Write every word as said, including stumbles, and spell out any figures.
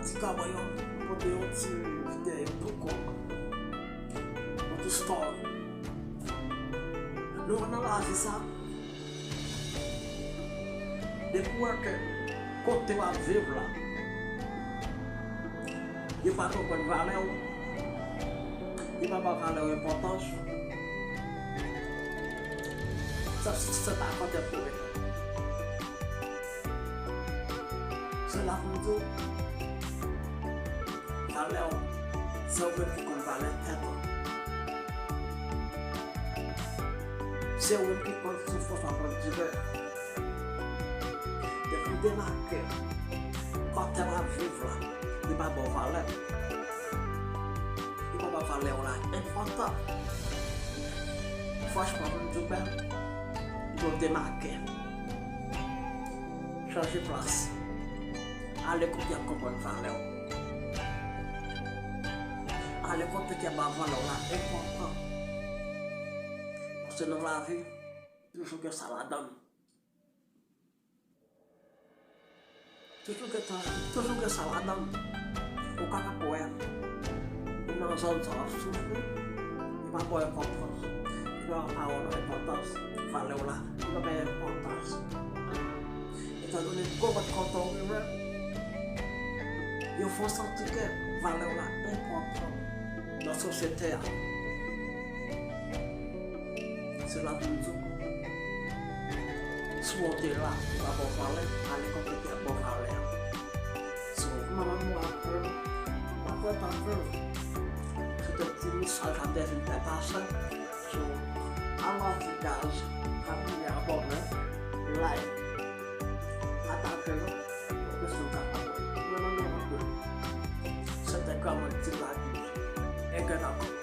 ti kabann yo, pote yon ti videyo pou kò. Yon ti story. Nou nan lavi sa, depi w wè ke kote w ap viv la, yo pa konprann valè w, yo pa ba valè w enpòtans, sa, se pa kote pou rete. Se la pou m di w, valè w, se ou menm ki konn valè tèt ou. Se ou menm ki konn soufrans w ap andire. Depi w demake kote w ap viv la, li pa ba w valè. Li pa ba valè w la enpòtans. Franchman, pou m di w byen, yo demake. Chanje plas. Ale kote y ap konprann valè w. Ale kote y ap ba valè w la enpòtans. Paske nan lavi, toujou gen sa ladan l. Toujou gen tan, toujou gen sa ladan l. Ou ka pa kwè. Ou nan zòn sa w ap soufri. Li pa ba w enpòtans. Li pa ba pawòl ou enpòtans. Valè w la, li pa bay enpòtans. Etandone gwo vant kontan w rive, yo fè w santi ke valè w la enpòtan nan sosyete a. Se la pou m di w, si w te la, ou pa ba w valè, ale kote ki ap ba w valè a. So, manman m ap pran, m ap pran tan pran. Se te ti mesaj la te vin fè pase. So, I love you guys. Pa bliye abòne, like, pataje nou. Pou ke si w kapab. Mwen nan nou anpil. Se te kòman ti la di. E gen ankò.